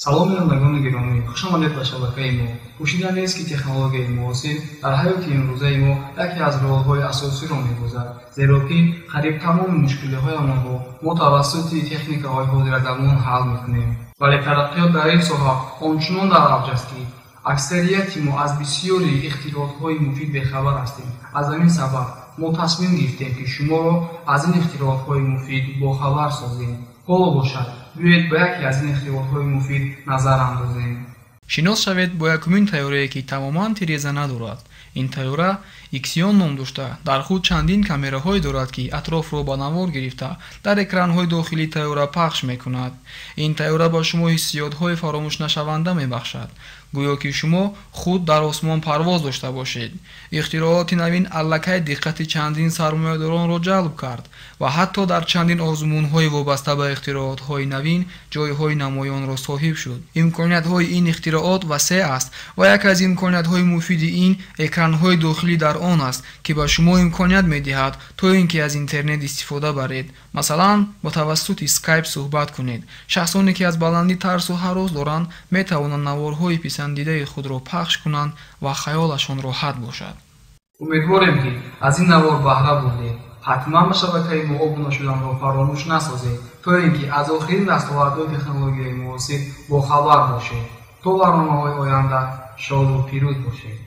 Салом, бинандагони гиромӣ, хуш омадед ба шабакаи мо. Пӯшида нест, ки технологияи муосир дар ҳаёти имрӯзаи мо яке аз ролҳои асосиро мебозад, зеро ки қариб тамоми мушкилиҳоямонро мо тавассути техникаҳои ҳозиразамон ҳал мекунем. Вале тараққиёт дар ин соҳа ончунон дар авҷ аст, ки аксарияти мо аз бисёри ихтироотҳои муфид бехабар ҳастем. Аз ҳамин сабаб мо тасмим гирифтем, ки шуморо аз ин ихтироотҳои муфид бохабар созем. Ҳоло бошад, биёед ба яке аз ин ихтироотҳои муфид назар андозем. Шинос шавед бо якумин тайёрае, ки тамоман тиреза надорад. Ин тайёра Иксион ном дошта, дар худ чандин камераҳое дорад, ки атрофро ба навор гирифта, дар экранҳои дохилии тайёра пахш мекунад. Ин тайёра ба шумо ҳиссиётҳои фаромӯшнашаванда мебахшад, гӯё ки шумо худ дар осмон парвоз дошта бошед. Ихтирооти навин аллакай диққати чандин сармоядоронро ҷалб кард ва ҳатто дар чандин озмунҳои вобаста ба ихтироотҳои навин ҷойҳои намоёнро соҳиб шуд. Имкониятҳои ин ихтироот васеъ аст ва яке аз имкониятҳои муфиди ин экранҳои дохилӣ дар он аст, ки ба шумо имконият медиҳад, то ин ки аз интернет истифода баред. Масалан, бо тавассути скайп суҳбат кунед. Шахсоне, ки аз баландӣ тарсу ҳарос доранд, метавонанд наворҳои писандидаи худро пахш кунанд ва хаёлашон роҳат бошад. Умедворем, ки аз ин навор баҳра бурдед. Ҳатман ба шабакаи мо обуна шуданро фаромӯш насозед, то ин ки аз охирин дастовардҳои технологияи муосир бохабар бошед. То барномаҳои оянда шоду пирӯз бошед.